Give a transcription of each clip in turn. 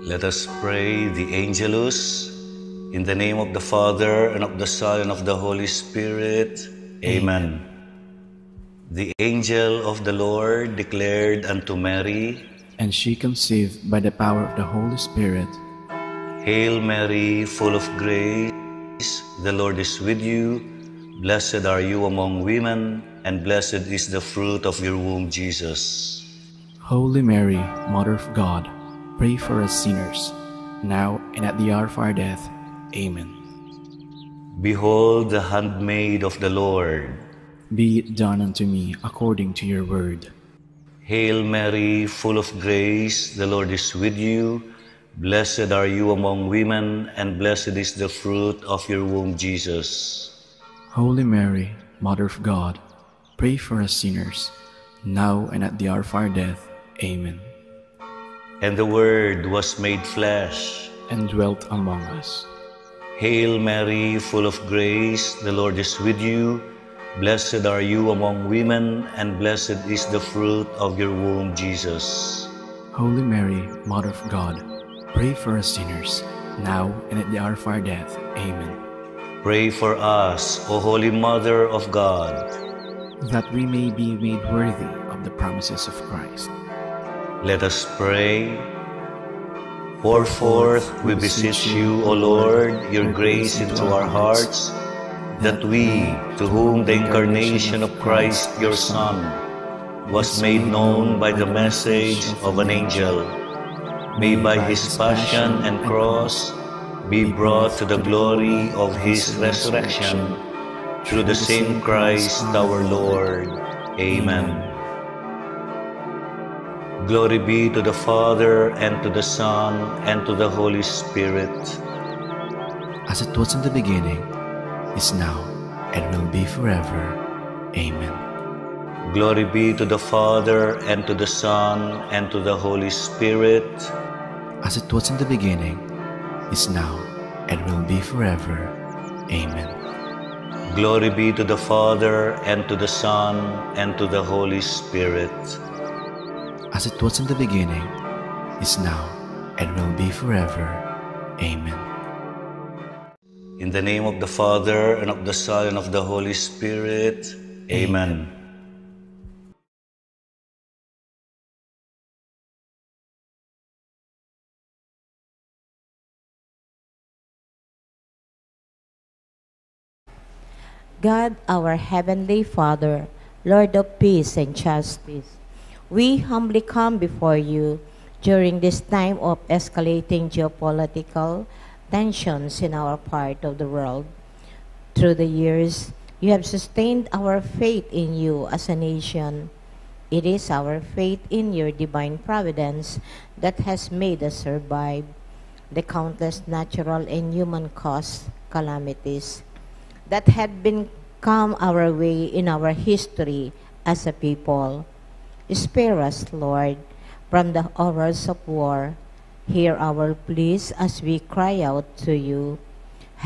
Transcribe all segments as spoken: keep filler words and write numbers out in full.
Let us pray the Angelus. In the name of the Father, and of the Son, and of the Holy Spirit. Amen. The angel of the Lord declared unto Mary, and she conceived by the power of the Holy Spirit. Hail Mary, full of grace, the Lord is with you. Blessed are you among women, and blessed is the fruit of your womb, Jesus. Holy Mary, Mother of God, pray for us sinners, now and at the hour of our death. Amen. Behold the handmaid of the Lord. Be it done unto me according to your word. Hail Mary, full of grace, the Lord is with you. Blessed are you among women, and blessed is the fruit of your womb, Jesus. Holy Mary, Mother of God, pray for us sinners, now and at the hour of our death. Amen. And the Word was made flesh and dwelt among us. Hail Mary, full of grace, the Lord is with you. Blessed are you among women, and blessed is the fruit of your womb, Jesus. Holy Mary, Mother of God, pray for us sinners, now and at the hour of our death. Amen. Pray for us, O Holy Mother of God, that we may be made worthy of the promises of Christ. Let us pray. Pour forth, we beseech you, O Lord, your grace into our hearts, that we, to whom the incarnation of Christ, your Son, was made known by the message of an angel, may by his passion and cross be brought to the glory of his resurrection, through the same Christ our Lord. Amen. Glory be to the Father, and to the Son, and to the Holy Spirit. As it was in the beginning, is now, and will be forever. Amen. Glory be to the Father, and to the Son, and to the Holy Spirit. As it was in the beginning, is now, and will be forever. Amen. Glory be to the Father, and to the Son, and to the Holy Spirit. As it was in the beginning, is now, and will be forever. Amen. In the name of the Father, and of the Son, and of the Holy Spirit. Amen. God, our Heavenly Father, Lord of peace and justice, we humbly come before you during this time of escalating geopolitical tensions in our part of the world. Through the years, you have sustained our faith in you as a nation. It is our faith in your divine providence that has made us survive the countless natural and human caused calamities that had been come our way in our history as a people. Spare us, Lord, from the horrors of war. Hear our pleas as we cry out to you.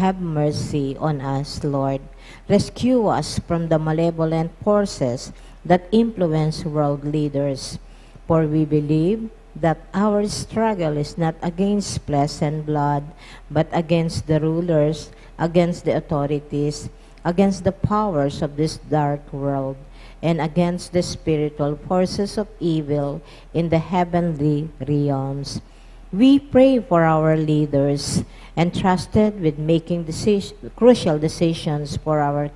Have mercy on us, Lord. Rescue us from the malevolent forces that influence world leaders. For we believe that our struggle is not against flesh and blood, but against the rulers, against the authorities, against the powers of this dark world, and against the spiritual forces of evil in the heavenly realms. We pray for our leaders entrusted with making deci- crucial decisions for our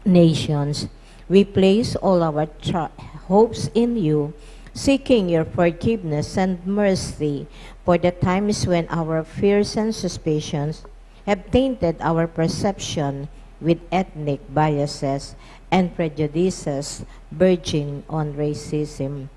nations. We place all our tr- hopes in you, seeking your forgiveness and mercy for the times when our fears and suspicions have tainted our perception with ethnic biases and prejudices verging on racism.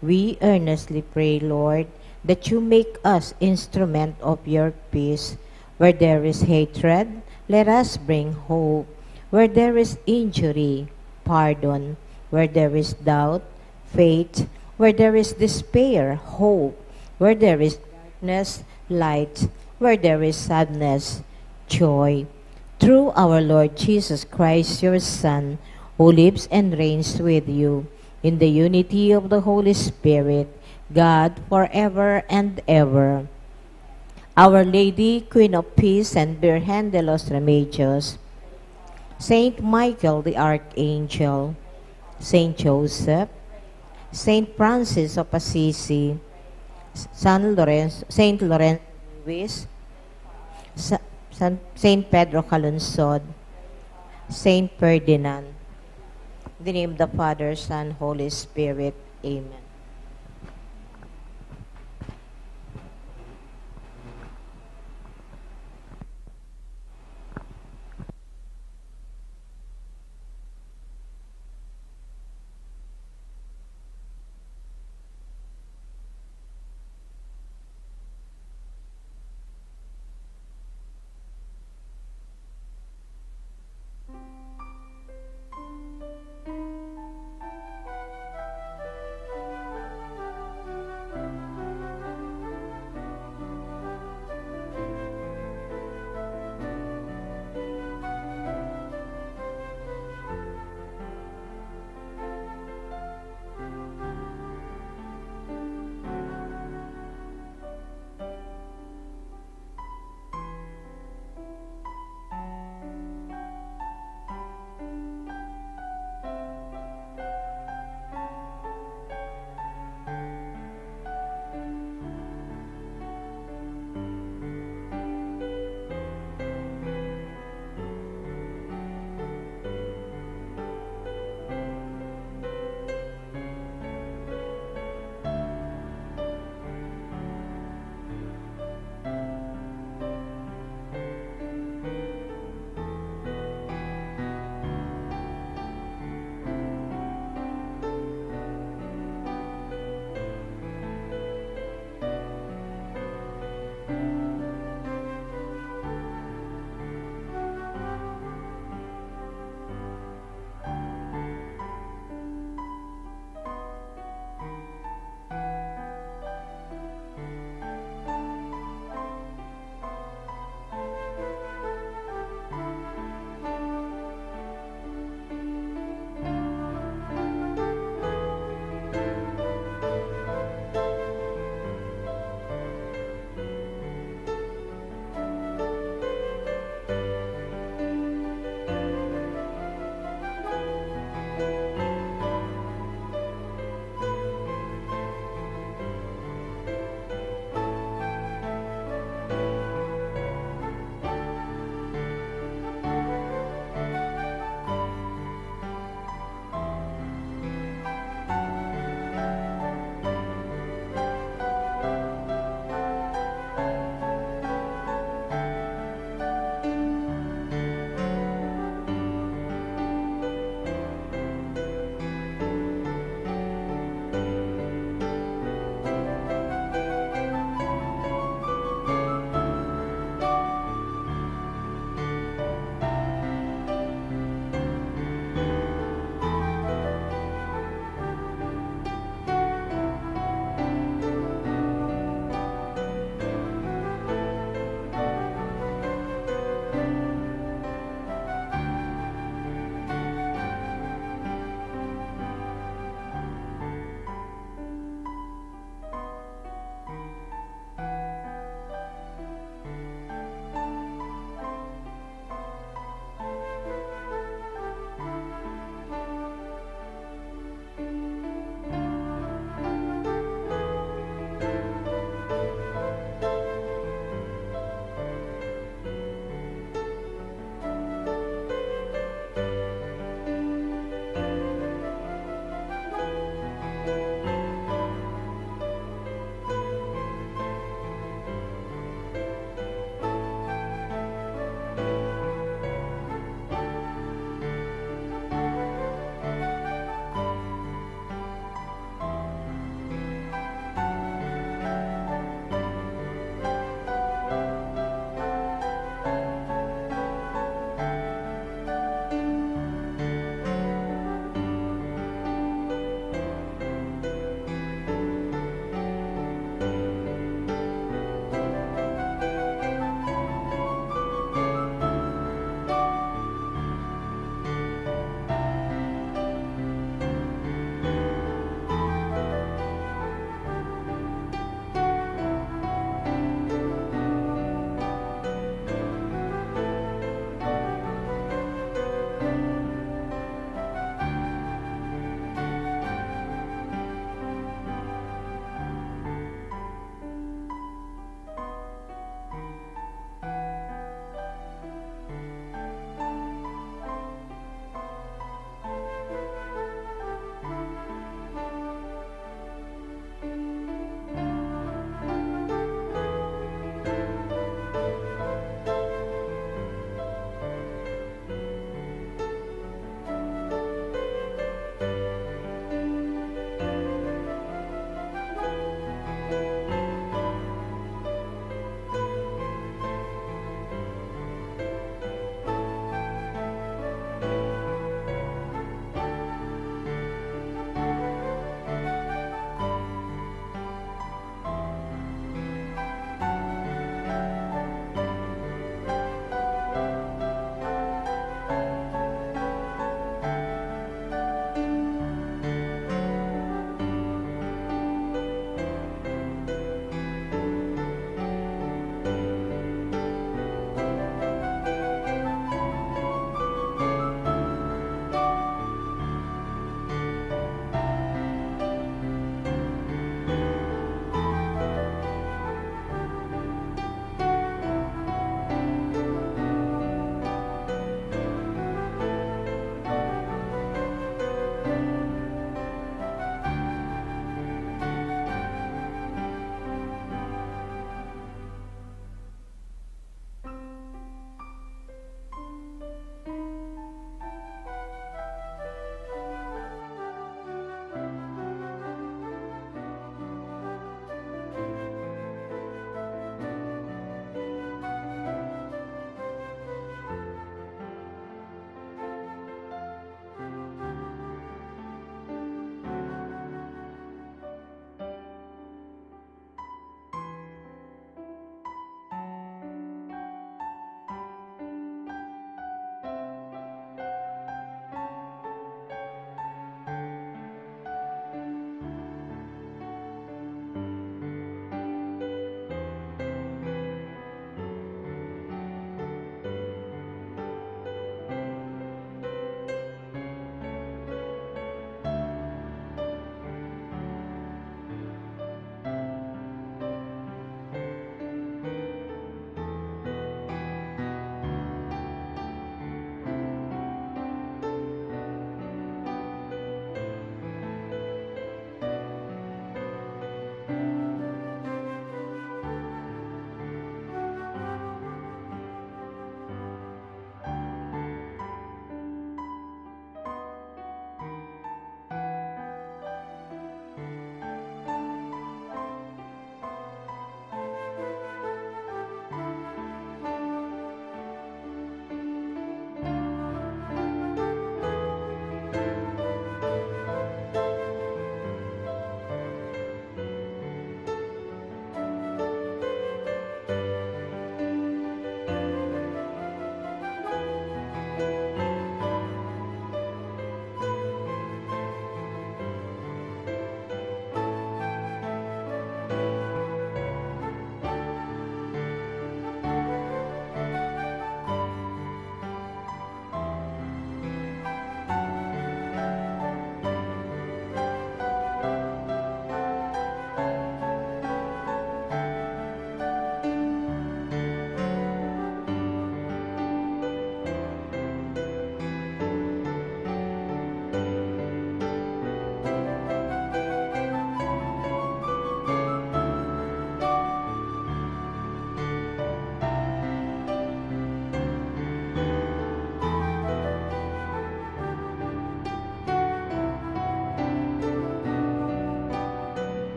We earnestly pray, Lord, that you make us instrument of your peace. Where there is hatred, let us bring hope. Where there is injury, pardon. Where there is doubt, faith. Where there is despair, hope. Where there is darkness, light. Where there is sadness, joy. Through our Lord Jesus Christ, your Son, who lives and reigns with you in the unity of the Holy Spirit, God forever and ever. Our Lady, Queen of Peace and Virgen de los Remedios, Saint Michael the Archangel, Saint Joseph, Saint Francis of Assisi, San Lorenzo, Saint Lorenzo de Vise, Sa-, San, Saint Pedro Calungsod, Saint Ferdinand. In the name of the Father, Son, Holy Spirit. Amen.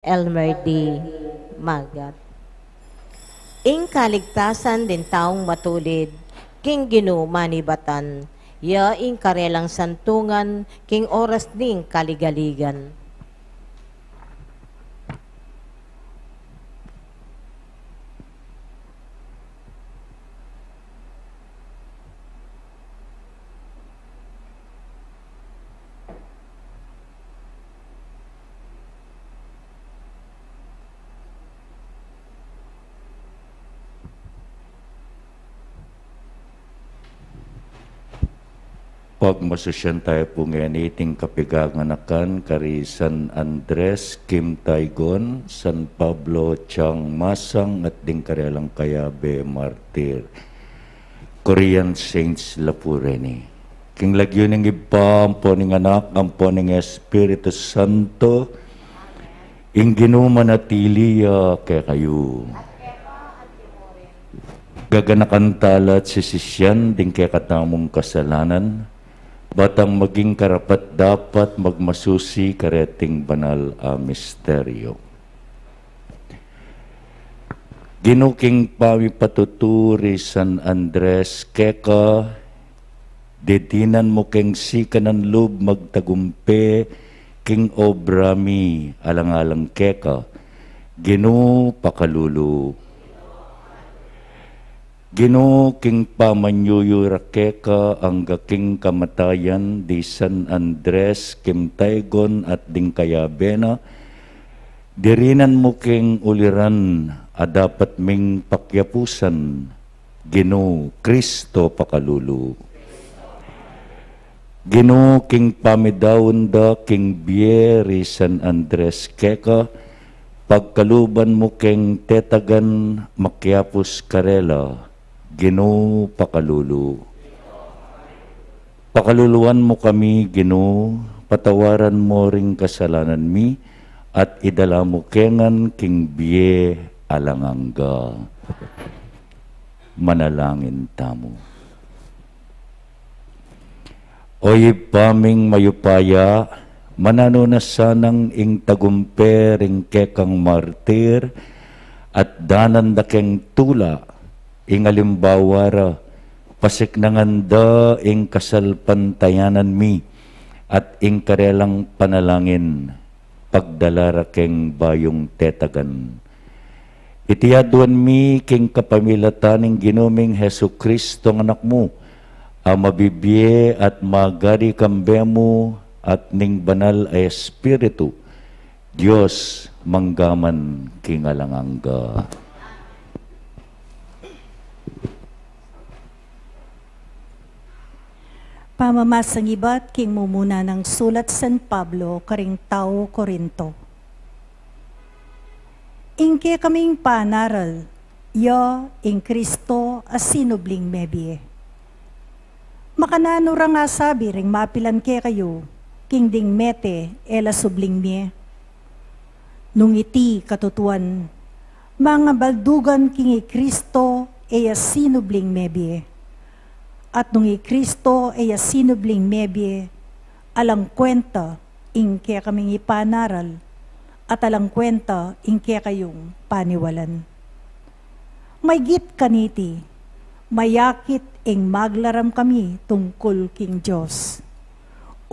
Elmer D. Magat. Ing kaligtasan ding taung matulid king Ginu manibatan, ya ing karelang santungan king oras ning kaligaligan. Pagmasusyan tayu pu ngeni iting kapigaganakan kari San Andres, Kim Taygon, San Pablo, Chang Masang, at ding karelang kayabe martir. Korean Saints la pu reni. King lagyu ning Ibpa, ampo ning Anak, ampo ning Espiritu Santo, ing Ginu manatili ya kekayu. Gaganakan tala at sisisyan ding kekatamung kasalanan, batang maging karapat-dapat magmasusi kareting banal a misteryo. Ginu, king pamipatutu ri San Andres keka, didinan mu keng sikanan lub magtagumpe king obra mi alang-alang keka. Ginu, pakalulu. Ginu, king pamanyuyu ra keka angga king kamatayan di San Andres, Kim Taygon at ding kayabe na, dirinan mu keng uliran a dapat ming pakyapusan. Ginu, Kristo, pakalulu. Ginu, king pamidaun da king bie ri San Andres keka, pagkaluban mu keng tetagan makyapus karela. Ginu, pakalulu. Pakaluluan mu kami, Ginu, patawaran mu ring kasalanan mi, at idala mu kengan king bie alang angga. Manalangin tamu. O Ibpa ming mayupaya, mananu na sanang ing tagumpe ring kekang martir, at danan da keng tula, ing alimbawa ra, pasiknangan da ing kasalpantayanan mi, at ing karelang panalangin, pagdala ra keng bayung tetagan. Iti aduan mi king kapamilatan ning Ginu ming Jesucristo, Anak mu, a mabibie at magari kambe mu at ning Banal a Espiritu, Dios, manggaman king alang angga. Pamamasang ibat king mumuna nang sulat San Pablo karing tau Corinto. Ing kekaming panaral, ya ing Kristo a sinubling mebie. Makananu rang asabi ring mapilan kekayu, king ding mete e la subling mie? Nung iti katutuan, mangabaldugan king i Kristo e ya sinubling mebie. At nung i Kristo e ya sinubling mebie, alang kwenta ing kekaming ipanaral, at alang kwenta ing kekayung paniwalan. Maygit kaniti, mayakit ing maglaram kami tungkul king Dios.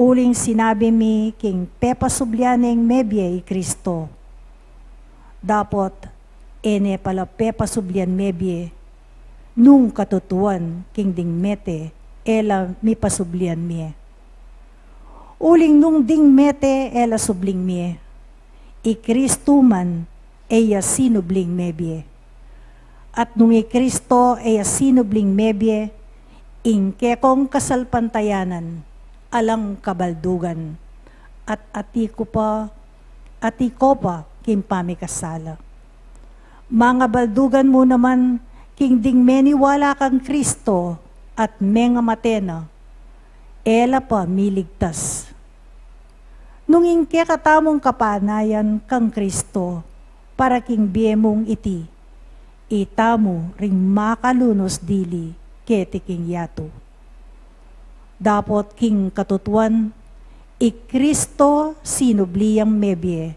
Uling sinabi mi king pepasublian neng mebie i Kristo. Dapot, e ne pala pepasublian mebie, nung katutuan king ding mete e la mipasublian mie. Uling nung ding mete e la subling mie, i Kristo man e ya sinubling mebie. At nung i Kristo e ya sinubling mebie, ing kekong kasalpantayanan alang kabaldugan, at ati ko pa, ati ko pa king pamikasala. Mangabaldugan mu naman king ding meniwala kang Kristo at mengamate na, e la pa miligtas. Nung ing kekatamung kapanayan kang Kristo para king bie mung iti, itamu ring makalunus dili keti king yatu. Dapot king katutuan, i Kristo sinubli yang mebie,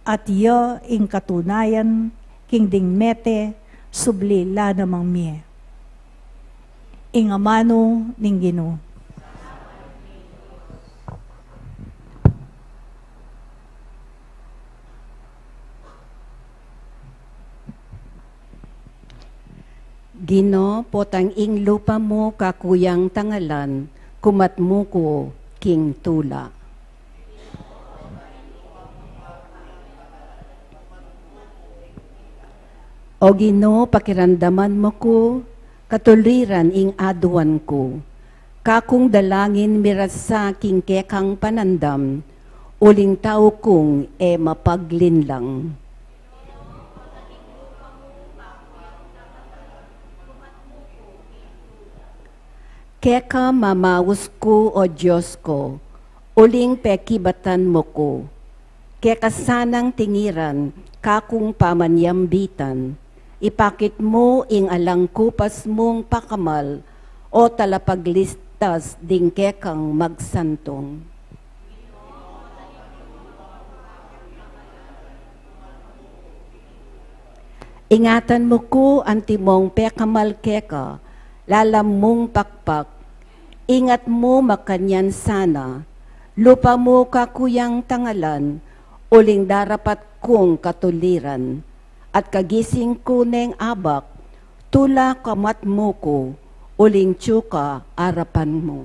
At iya ing katunayan king ding mete, subli la namang mie. Ing amanu ning Ginu. Ginu, potang ing lupa mu kaku yang tangalan, kumat mu ku king tula. O Ginu, pakiramdaman mu ku, katuliran ing aduan ku. Kakung dalangin miras sa king kekang panandam, uling tau kung e mapaglinlang. Keka mamaus ku, O Dios ku, uling pekibatan mu ku. Keka sanang tingiran kakung pamanyambitan, ipakit mu ing alang kupas mung pakamal, O talapagligtas ding kekang magsantung. Ingatan mu ku antimong pekamal keka, lalam mung pakpak, ingat mu makanyan sana, lupa mu kaku yang tangalan, uling darapat kung katuliran, at kagising ku neng abak, tula kumat mu ku, uling tsuka arapan mu.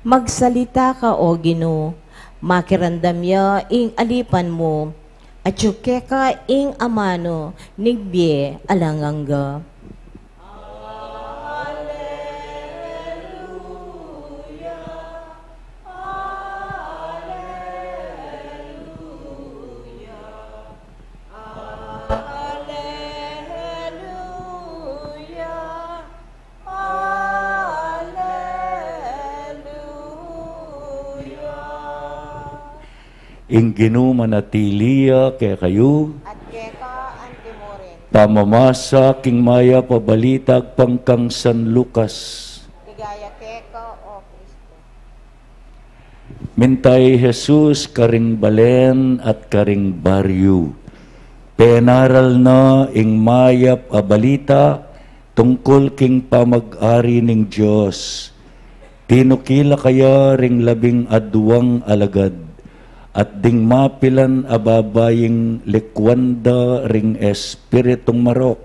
Magsalita ka, O Ginu, makiramdam ya ing alipan mu, atyu keka ing amanu ning bie alang angga. Ing Ginu manatili ya kekayu. At keka antimurin. Pamamasa king mayap a balita agpang kang San Lucas. Ligaya keka, O Kristo. Minta i Jesus karing balen at karing baryu. Penaral na ing mayap a balita tungkul king pamag-ari ning Dios. Tinukila kaya ring labing aduang alagad, at ding mapilan a babaying likuan da ring espiritung marok,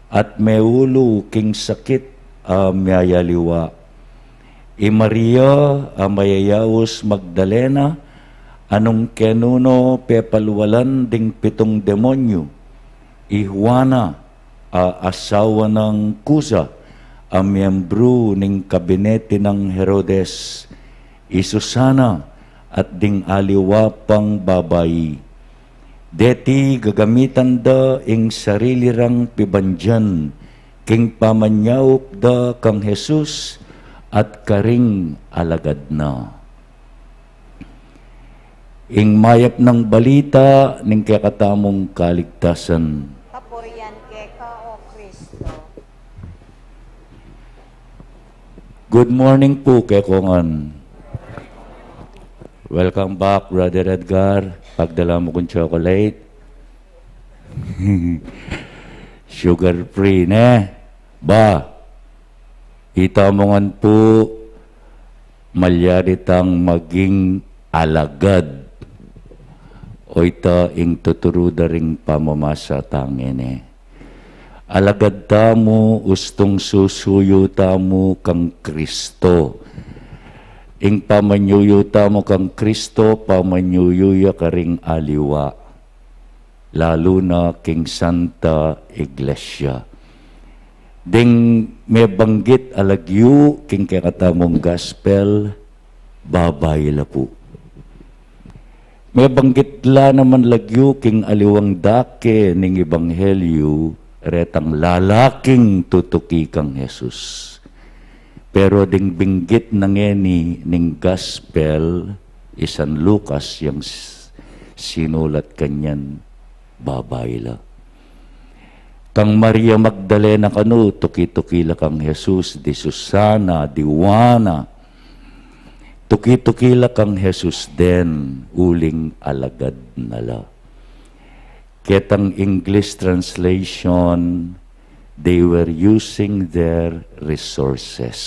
at meulu king sakit a miyayaliwa. I Maria a mayayaus Magdalena, a nung kenunu pepalwalan ding pitung demonyu. I Juana, a asawa nang Kuza, a miyembru ning kabinete nang Herodes. I Susana, at ding aliwa pang babai. Deti gagamitan da ing sarili rang pibandian king pamanyaup da kang Jesus at karing alagad na. Ing mayap nang balita ning kekatamung kaligtasan. Kapurian keka, O Kristo. Good morning pu kekongan. Welcome back, Brother Edgar. Pagdala mu kung chocolate. Sugar free, ne? Ba, ita mu ngan pu, malyari tang maging alagad. O ita ing tuturu da ring pamamasa tang ini. Alagad tamu, ustung susuyu tamu kang Kristo. Ing pamanyuyu tamu kang Kristo, pamanyuyu ya karing aliwa, lalu na king Santa Iglesia. Ding mebanggit a lagyu king kekatamung gospel, babai la pu. Mebanggit la naman lagyu king aliwang dake ning ebanghelyu retang lalaking tutuki kang Jesus. Pero ding binggit na ngeni ning gospel, i San Lucas yang s-, sinulat kanyan, babai la. Kang Maria Magdalena kanu, tuki-tuki la kang Jesus, di Susana, di Juana, tuki-tuki la kang Jesus den, uling alagad na la. Ketang English translation, they were using their resources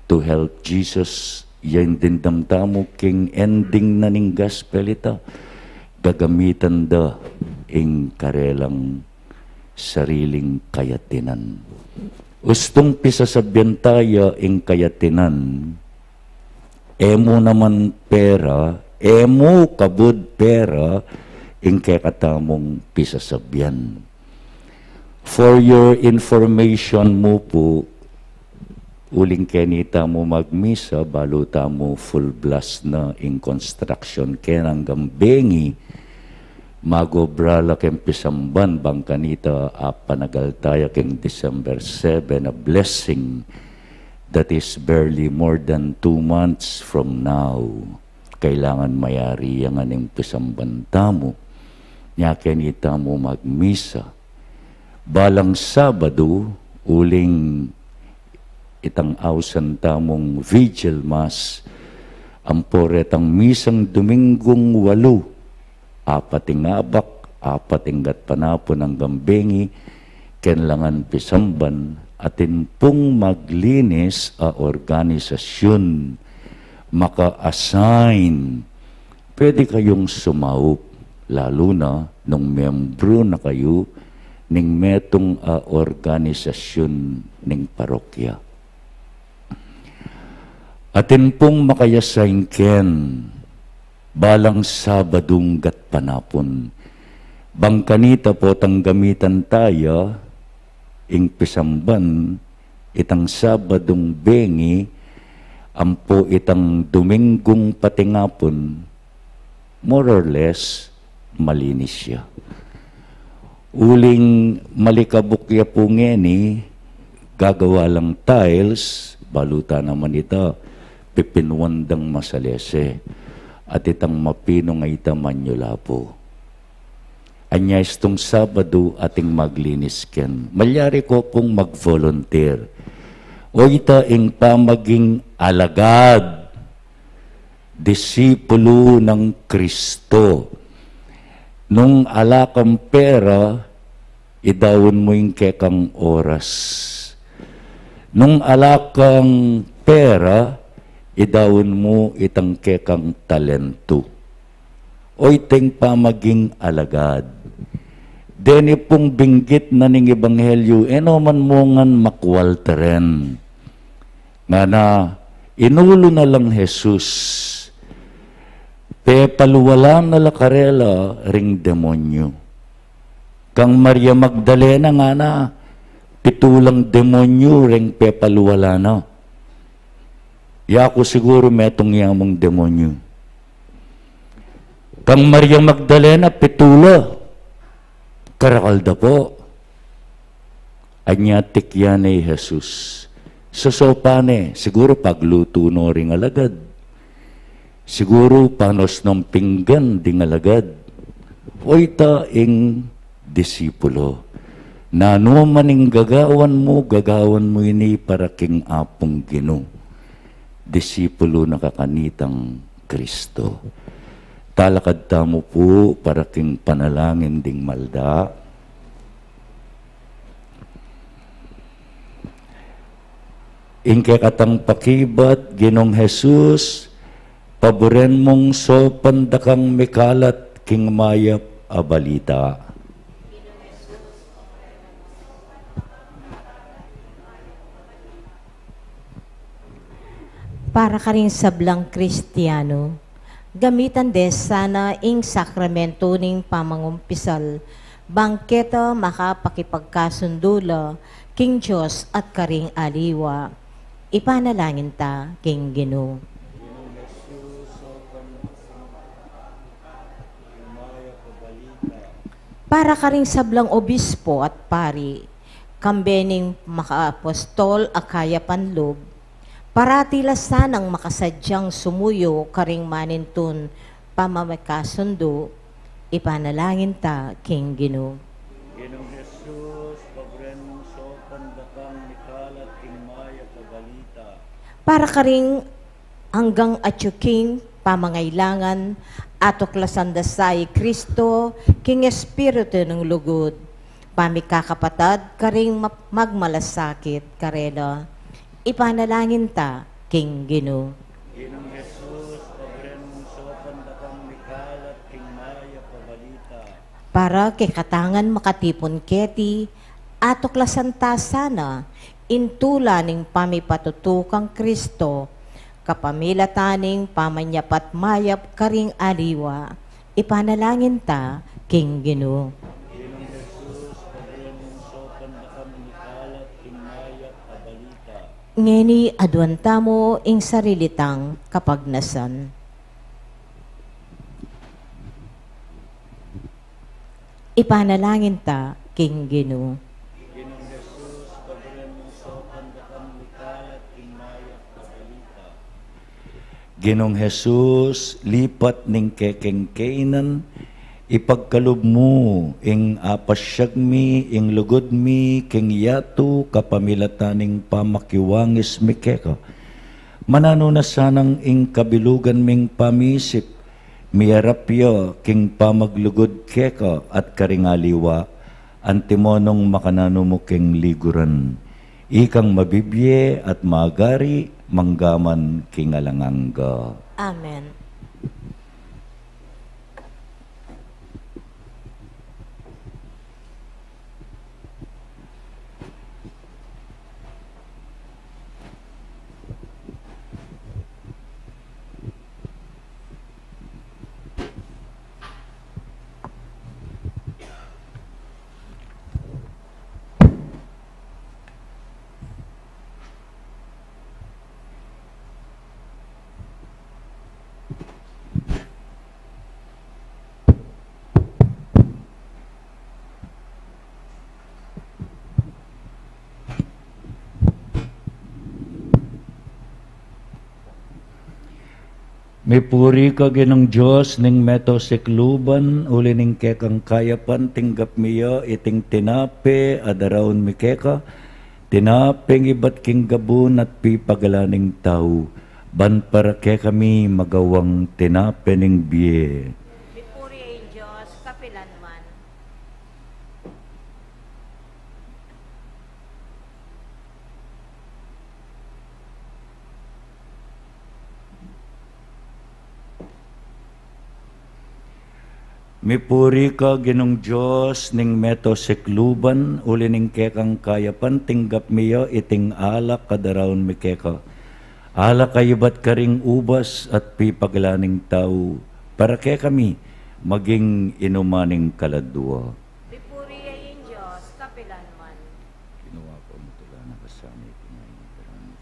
to help Jesus. Yan dimdam tamu king ending na ning gospel ita, gagamitan da ing karelang sariling kayatinan. Ustung pisasabian taya ing kayatinan, e mu naman pera, e mu kabud pera, ing kekatamung pisasabian. For your information mu pu, uling keni tamu magmisa, balu tamu full blast na ing construction keng anggang bengi, magobra la keng pisamban, bang kanita apanagal taya keng December seven, a blessing that is barely more than two months from now. Kailangan mayari ya ngan ing pisamban tamu. Nya keni tamu magmisa. Balang Sabadu, uling itang ausan tamung Vigil Mass, ampo retang misang Dominggung walu, apat ing abak, apat ing gatpanapun anggang bengi, keni la ngan pisamban, atin pung maglinis a organisasyun, maka-assign, pwede kayung sumaup, lalu na nung miyembru na kayu ning metung a organisasyun ning parokya. Atin pung maka-assign keni, balang Sabadung gatpanapun. Bang kanita potang gamitan taya ing pisamban, itang Sabadung bengi, ampo itang Dominggung patingapun, more or less, malinis ya. Uling malikabuk ya pu ngeni, gagawa lang tiles, balu ta naman ita, pipinuan dang masalese, at itang mapinung a ita manyulapu. Anya istung Sabadu ating maglinis keni. Malyari ko pung mag-volunteer. O ita ing pamaging alagad, disipulo nang Kristo. Nung ala kang pera, idaun mu ing kekang oras. Nung ala kang pera, idaun mu itang kekang talentu. O itang pamaging alagad. Deni pung binggit na ning ebanghelyu, e no man mu ngan makwalteren. Ngana, inulu na lang Jesus, pepalualan na la karela ring demonyu. Kang Maria Magdalena ngana, pitu lang demonyu ring pepalualan na. Yaku siguru metung ya mung demonyu. Kang Maria Magdalena, pitu la. Karakal da pu. Anya tikyan ne i Jesus. Sosopan ne, siguru paglutu no ring alagad. Siguru panos nong pinggan ding alagad. O ita ing disipulo. Nanu man ing gagawan mu, gagawan mu ini para king Apung Ginu. Disipulo na ka kanitang Kristo. Talakad tamu pu para king panalangin ding malda. Ing kekatang pakibat, Ginung Jesus, paburen mung saupan da kang mikalat king mayap a balita. Para karing sablang Kristiano, gamitan de sana ing sakramento ning pamangumpisal, bang keta makapakipagkasundu la king Dios at karing aliwa. Ipanalangin ta king Ginu. Para karing sablang obispo at pari, kambe ning makaapostol a kayapan lub, parati la sanang makasadyang sumuyu karing manintun pamamikasundu, ipanalangin ta king Ginu. Ginung Jesus, pabren mung saupan da kang mikalat king mayap a balita. Para karing anggang atyu king pamangailangan, atuklasan da sa i Kristo king espiritu ning lugud, pamikakapatad karing ma-, magmalasakit karela. Ipanalangin ta king Ginu. Ginung Jesus, pabren mung saupan da kang mikalat king mayap a balita. Para kekatang makatipun keti, atuklasan ta sana ing tula ning pamipatutu kang Kristo, kapamilatan ning pamanyapat mayap karing aliwa, ipanalangin ta king Ginu. Ginung Jesus, pabren mung saupan da kang mikalat king mayap a balita. Ngeni aduan tamu ing sarili tang kapagnasan. Ipanalangin ta king Ginu. Ginung Jesus, pabren mung saupan da kang mikalat king mayap a balita. Ginung Jesus, lipat ning kekeng kainan, ipagkalub mu ing apasyag mi, ing lugud mi king yatu kapamilatan ning pamakiwangis mi keka. Mananu na sanang ing kabilugan ming pamisip, miarap ya king pamaglugud keka at karing aliwa, antimo nung makananu mu king liguran. Ikang mabibie at magari manggaman king alang angga. Amen. Mipuri ka Ginung Dios ning meto sikluban, uli ning kekang kayapan tinggap mi ya iting tinape a daraun mi keka, tinapeng ibat king gabun at pipagalan ning tau, ban para kekami magawang tinape ning bie. Mipuri ing Dios kapilanman. Mipuri ka Ginung Dios ning meto sikluban, uli ning kekang kayapan tinggap mi ya iting alak a daraun mi keka. Alak a ibat karing ubas at pipagalan ning tau, para kekami maging inuman ning kaladua. Mipuri ya ing Dios kapilanman. Ginu, pamatulan na ka sa amin, pinaingat ka namin.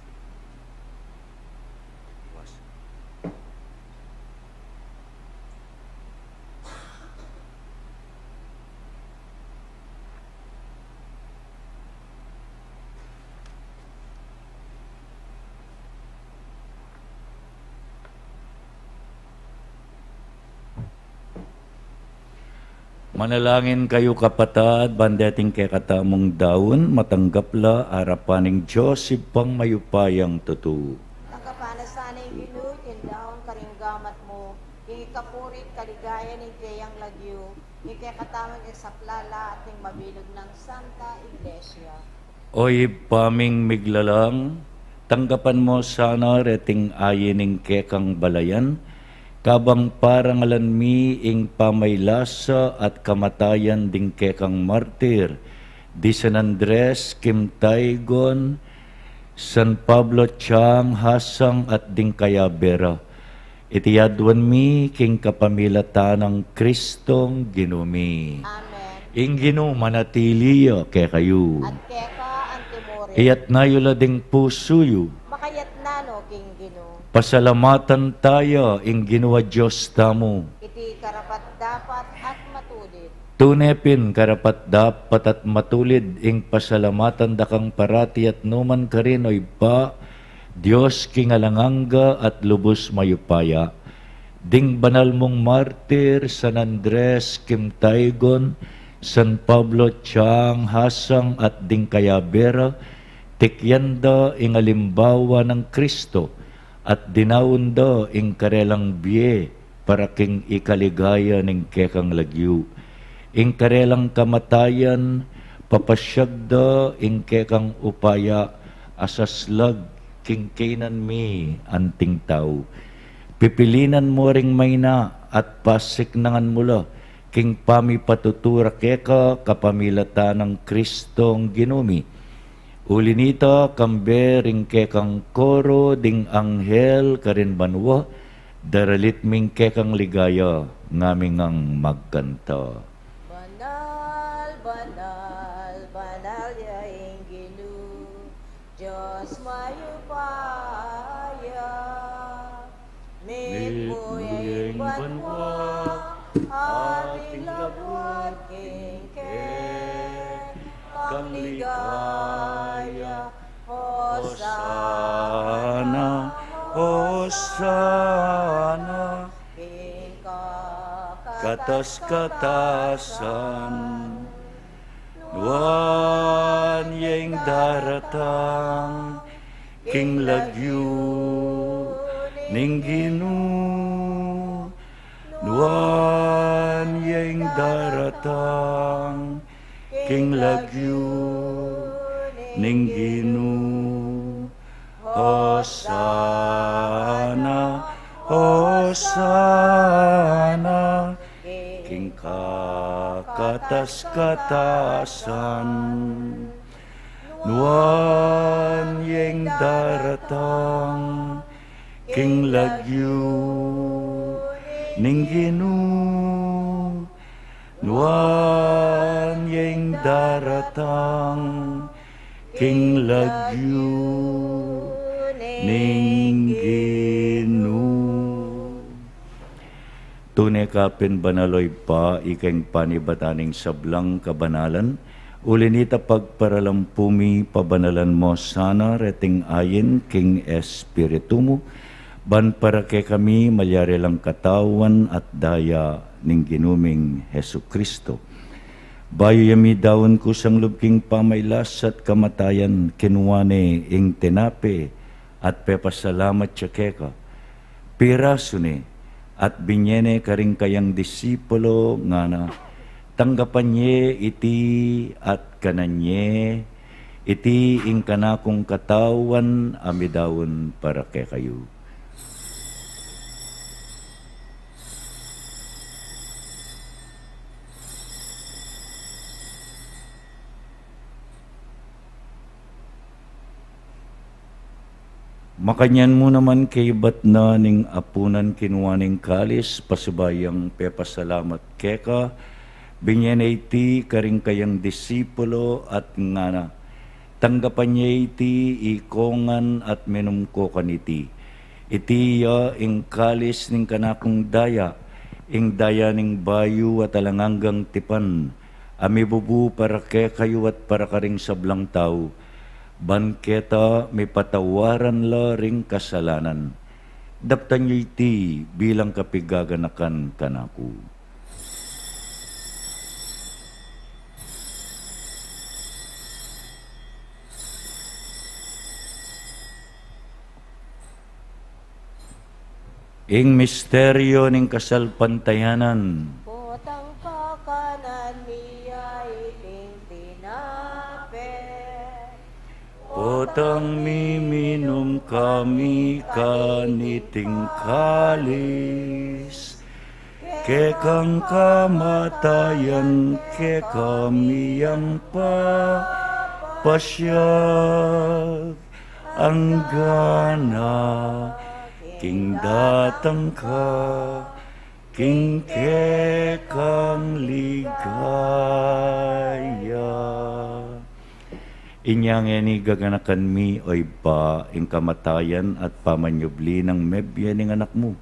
Manalangin kayu, kapatad, ban deting kekatamung daun, matanggap la arapan ning Dios Ibpang mayupayang tutu. Tanggapan na sana ning Ginu iting daun karing gamat mu, king ikapuri't kaligayan ning keyang lagyu, king kekatamung isaplala at ning mabilug nang Santa Iglesia. O Ibpa ming miglalang, tanggapan mu sana reting ayin ning kekang balayan, kabang parangalan mi ing pamaylasa at kamatayan ding kekang martir, di San Andres, Kim Taygon, San Pablo, Chang Hasang at ding kayabe ra. Iti aduan mi king kapamilatan nang Kristong Ginu mi. Amen. Ing Ginu manatili ya kekayu. At keka antimurin. Iyatas yu la ding pusu yu. Makayatas no king Ginu. Pasalamatan taya ing Ginu a Dios tamu. Iti karapat-dapat at matulid. Tune pin karapat-dapat at matulid ing pasalamatan da kang parati at numan karin, o Ibpa, Dios king alang angga at lubus mayupaya. Ding banal mung martir, San Andres Quimtaygon, San Pablo Chang Hasang at ding kayabe ra, tikyan da ing alimbawa nang Kristo, at dinaun da ing karelang bie para king ikaligaya ning kekang lagyu. Ing karelang kamatayan, papasyag da ing kekang upaya a saslag king kaynan mi anting tau. Pipilinan mu ring maina at pasiknangan mu la king pamipatutu ra keka kapamilatan nang Kristong Ginu mi. Uli nita, kambe ring kekang koro ding anghel karin banua, daralit mi ing kekang ligaya, ngamin ngang magkanta. Banal, banal, banal ya ing Ginu, Dios mayupaya. Mitmu ya ing banua, at ing labuad king kekang ligaya. Hosana, Hosana, king kakatas-katasan. Nuan ya ing daratang king lagyu ning Ginu. Nuan ya ing daratang king lagyu ning Ginu. Hosana, Hosana, king kakatas-katasan. Nuan ya ing daratang king lagyu ning Ginu. Nuan ya ing daratang king lagyu ning Ginu. Tune ka pin banal, o Ibpa, ika ing panibatan ning sablang kabanalan. Uli nita, pagparalampu mi, pabanalan mu sana reting ayin king Espiritu mu, ban para kekami malyari lang katawan at daya ning Ginu ming Jesucristo. Bayu ya midaun kusang lub king pamailas at kamatayan, kinua ne ing tinape at pepasalamat ya keka, pirasu ne at binye ne karing kayang disipulo, ngana: Tanggapan ye iti at kanan ye, iti ing kanakung katawan a midaun para kekayu. Makanyan mu naman kaibat na ning apunan, kinua ne ing kalis, pasibayu yang pepasalamat keka, binye ne iti karing kayang disipulo at ngana: Tanggapan ye iti ikongan at minum ko kaniti. Iti ya ing kalis ning kanakung daya, ing daya ning bayu at alang anggang tipan, a mibubu para kekayu at para karing sablang tau, ban keta mipatawaran la ring kasalanan. Daptan yu iti bilang kapigaganakan kanaku. Ing misteryo ning kasalpantayanan. Potang kakanan mi ya iting tinape, potang miminum kami kaniting kalis, kekang kamatayan kekami yang papasyag, anggana king datang ka king kekang ligaya. Inya ngeni, gaganakan mi, o Ibpa, ing kamatayan at pamanyubli nang mebie ning Anak mu.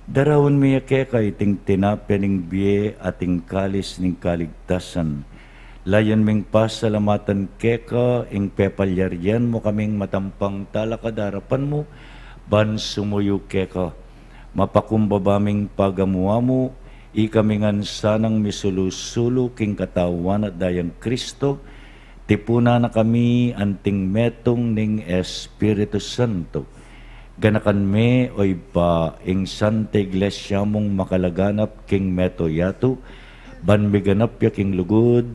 Daraun mi ya keka iting tinape ning bie at ing kalis ning kaligtasan. Layun ming pasalamatan keka ing pepalyarian mu kaming matampang talakad king arapan mu, ban sumuyu keka. Mapakumbaba ming pagamu-amu, ikami ngan sanang misulu-sulu king Katawan at Dayang Kristo, tipunan na kami anting metung ning Espiritu Santo. Ganakan me, o Ibpa, ing Santa Iglesia mung makalaganap king mabilug a yatu, ban miganap ya king lugud,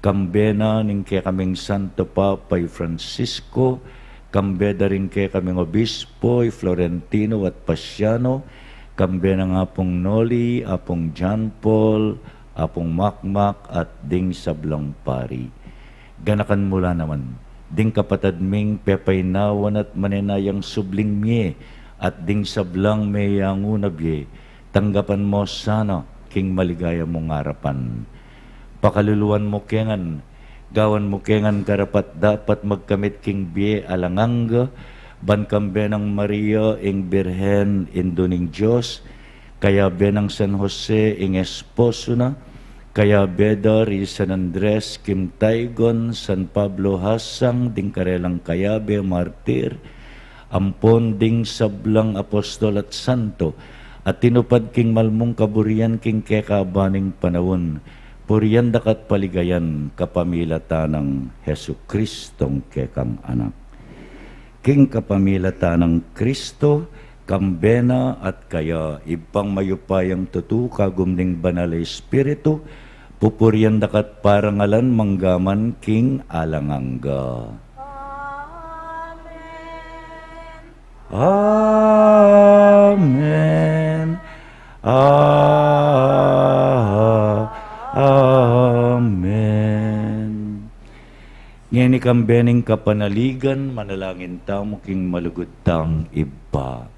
kambe na ning kekaming Santo Papa i Francisco, kambe da ring kekaming Obispo i Florentino at Pasiano, kambe nang Apung Noli, Apung John Paul, Apung Makmak, at ding sablang pari. Ganakan mu la naman ding kapatad ming pepainawan at manenayang subling mie, at ding sablang meyangu na bie, tanggapan mu sana king maligaya mung arapan. Pakaluluan mu ke ngan, gawan mu ke ngan karapat-dapat magkamit king bie alang angga, ban kambe nang Maria ing Birhen, Indu ning Dios, kayabe nang San Jose ing esposo na, kayabe da ri San Andres Quimtaygon, San Pablo Hasang, ding karelang kayabe martir, ampon ding sablang apostol at santo, a tinupad king malmung kaburian king kekaban ning panaun, purian da ka at paligayan kapamilatan nang Jesucristong kekang Anak. King kapamilatan nang Kristo, kambe na at kaya, Ibpang mayupayang tutu, kagum ning Banal a Espiritu, pupurian da ka at parangalan manggaman king alang angga. Amen. Amen. A-, Amen. Ngeni kambe ning kapanaligan, manalangin tamu king malugud tang Ibpa.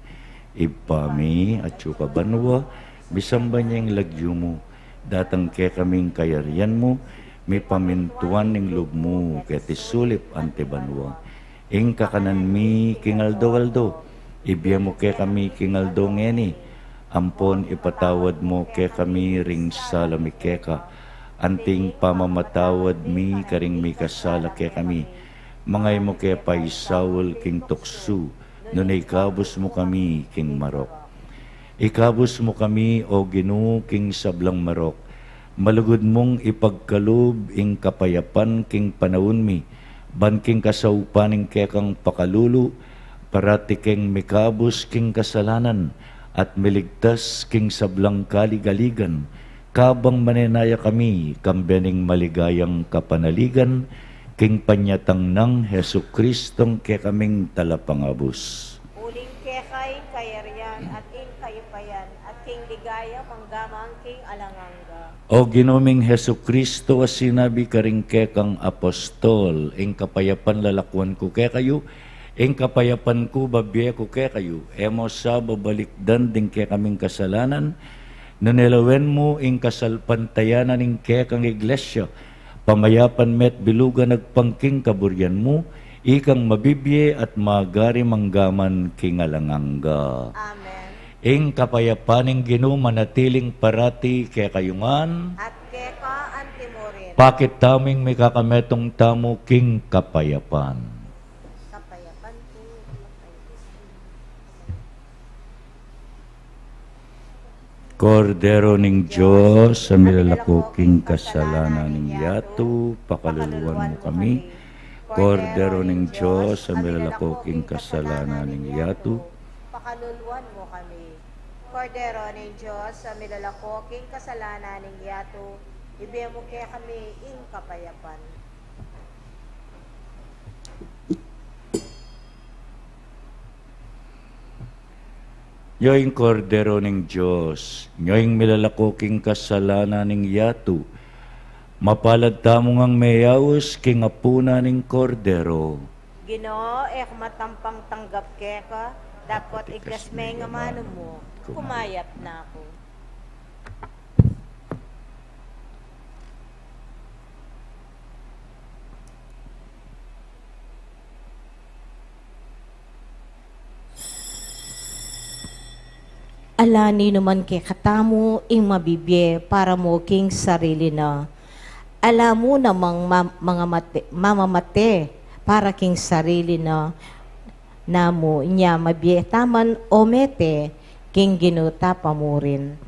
Ibpa mi, atsu ka banua, misamban ya ing lagyu mu, datang kekami ing kayarian mu, mipamintuan ing lub mu keti sulip anti banua. Ing kakanan mi king aldo-aldo, ibie mu kekami king aldo ngeni, ampon ipatawad mu kekami ring sala mi keka, anti ing pamamatawad mi karing mikasala kekami. Manga e mu ke paisaul king tuksu, nune ikabus mu kami king marok. Ikabus mu kami, O Ginu, king sablang marok. Malugud mung ipagkalub ing kapayapan king panaun mi, ban king kasaupan ning kekang pakalulu, parati keng mikabus king kasalanan, at miligtas king sablang kaligaligan, kabang manenaya kami kambe ning maligayang kapanaligan, king panyatang nang Jesucristong kekaming Talapangabus. Uling keka ing kayarian at ing kayupayan at king ligaya manggaman king alang angga. O Ginu ming Jesucristo, a sinabi karing kekang apostol, ing kapayapan lalakuan ku kekayu, ing kapayapan ku babie ku kekayu, e mu sa babalikdan ding kekaming kasalanan, nune lawen mu ing kasalpantayanan ning kekang Iglesia, pamayapan me at bilugan agpang king kaburian mu, ikang mabibie at magari manggaman king alang angga. Amen. Ing kapayapan ning Ginu manatiling parati kekayu ngan. At keka antimurin. Pakit tamu ing mikakametung tamu king kapayapan. Kapayapan ku. Kordero ning Dios, a milalako king kasalanan ning yatu, pakaluluan mu kami. Kordero ning Dios, a milalako king kasalanan ning yatu, pakaluluan mu kami. Kordero ning Dios, a milalako king kasalanan ning yatu, ibie mu kekami ing kapayapan. Nyo ing Kordero ning Dios, nyo ing milalako king kasalanan ning yatu. Mapalad tamu ngang meyaus king apunan ning Kordero. Ginu, e ku matampang tanggap keka, dapot igkas me ing amanu mu, kumayap na ku. Ala ninu man kekatamu ing mabibie para mu king sarili na. Ala mu namang ma-, mangamate-, mamamate para king sarili na, namu nya mabie taman o mete king Ginu ta pa murin.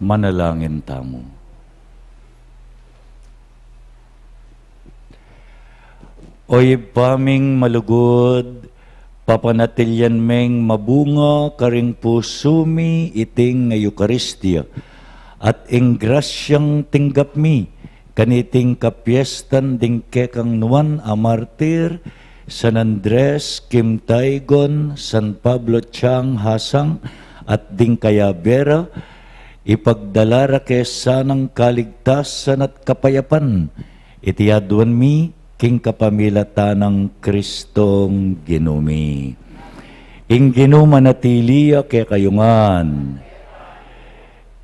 Manalangin tamu. O Ibpa ming malugud, papanatilian meng mabunga karing pusu mi iting Eukaristia, at ing grasyang tinggap mi kaniting kapiestan ding kekang nuan a martir, San Andres, Kim Taygon, San Pablo Chang Hasang, at ding kayabe ra, ipagdala ra ke sanang kaligtasan at kapayapan. Iti aduan mi king kapamilatan nang Kristong Ginu mi. Ing Ginu manatili ya kekayu ngan.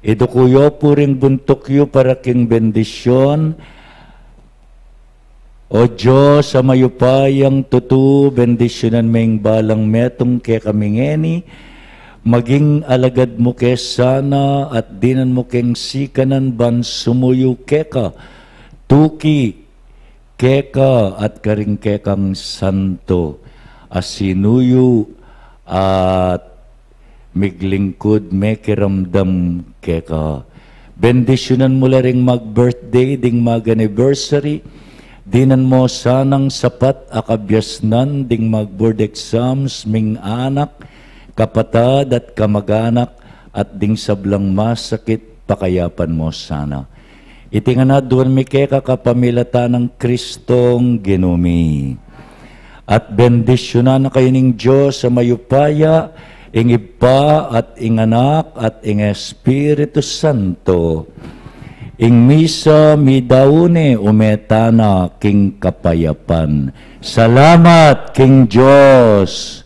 Iduku yu pu ring buntuk yu para king bendisyon. O Dios a mayupayang tutu, bendisyunan me ing balang metung kekami ngeni, maging alagad mu ke sana at dinan mu keng sikanan ban sumuyu keka, tuki keka at karing kekang santo a sinuyu at miglingkud, mekiramdam keka. Bendisyunan mu la ring mag-birthday, ding mag-anniversary. Dinan mu sanang sapat a kabiasnan ding mag-board exams ming anak, kapatad at kamag-anak, at ding sablang masakit, pakayapan mu sana. Iti ngan aduan mi keka kapamilatan nang Kristong Ginu mi. At bendisyunan na kayu ning Dios a mayupaya, ing Ibpa at ing Anak at ing Espiritu Santo. Ing misa midaun ne, ume tana king kapayapan. Salamat king Dios.